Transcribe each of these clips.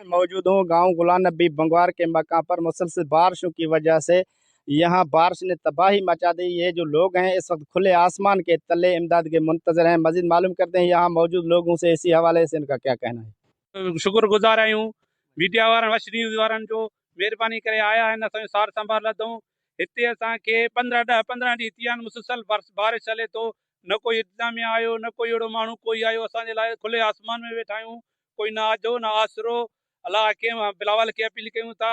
मौजूद हूँ गांव गुलाम नबी बंगवार के मकाम पर। मुसलसल बारिशों की वजह से यहाँ बारिश ने तबाही मचा दी। ये जो लोग हैं इस वक्त खुले आसमान के तले इमदाद के मुंतजर हैं। मजीद मालूम करते हैं यहाँ मौजूद लोगों से इसी हवाले से इनका क्या कहना है। शुक्रगुज़ार आहियूं मीडिया वारनि, वश न्यूज़ वारनि जो महिरबानी करे आया आहिनि, असांजो सार संभाल लधऊं। हिते असांखे 15 10 15 ॾींहं थी विया आहिनि, मुसलसल बारिश हले थो, न कोई इंतिज़ामिया आयो, न कोई अहिड़ो माण्हू कोई आयो असांजे लाइ। खुले आसमान में वेठा आहियूं, कोई न आजो न आसरो। अलाह खे बिलावल खे अपील कयूं था,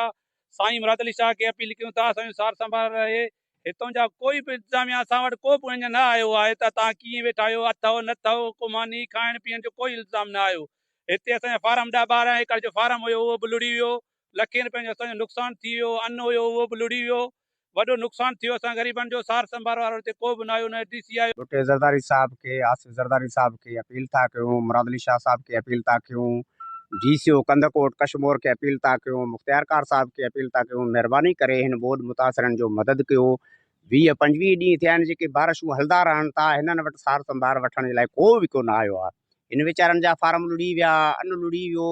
साईं मुराद अली शाह खे अपील कयूं था, असांजो सार संभाल रहे। हितां जा कोई बि इंतिज़ामिया असां वटि को बि अञा न आयो आहे त तव्हां कीअं वेठा आहियो, अथव न अथव, को मानी खाइण पीअण जो कोई इल्ज़ाम न आयो। हिते असांजा फार्म 10 12 एकड़ जो फार्म हुयो उहो बि लुड़ी वियो, लखين रुपين जो असांजो नुक़सानु थी वियो। अन हुयो उहो बि लुड़ी वियो, वॾो नुक़सानु थी वियो असां ग़रीबनि जो। सार संभाल वारो हिते को बि न आयो, न डी सी आयो। भुट्टे ज़रदारी साहब खे, आसिफ ज़रदारी साहब खे अपील था कयूं, मुराद अली शाह साहब खे अपील था कयूं, डी सी ओ कंधकोट कश्मोर खे अपील था कयूं, मुख्तियारकार साहब खे अपील था कयूं, महिरबानी करे हिन ॿोॾ मुतासिरनि जो मदद कयो। 20 25 ॾींहं थिया आहिनि जेके बारिशूं हलंदा रहनि था, हिननि वटि सार संभाल वठण जे लाइ को बि कोन आयो आहे। हिन वीचारनि जा फार्म लुड़ी विया, अन लुड़ी वियो,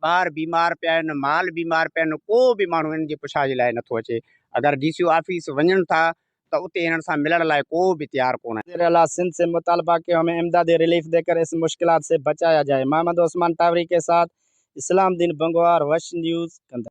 ॿार बीमार पिया आहिनि, माल बीमार पिया आहिनि, को बि माण्हू हिननि जी पुछा जे लाइ नथो अचे। अगरि डी सी ओ ऑफिस वञनि था त उते हिननि सां मिलण लाइ को बि तयारु कोन आहे। वज़ीर आला सिंध से मुतालबा कि हमें इमदादी रिलीफ देकर इस मुश्किलात से बचाया जाए। मोहम्मद उस्मान टावरी के साथ इस्लाम दीन बंगवार, वश न्यूज़, कंदा।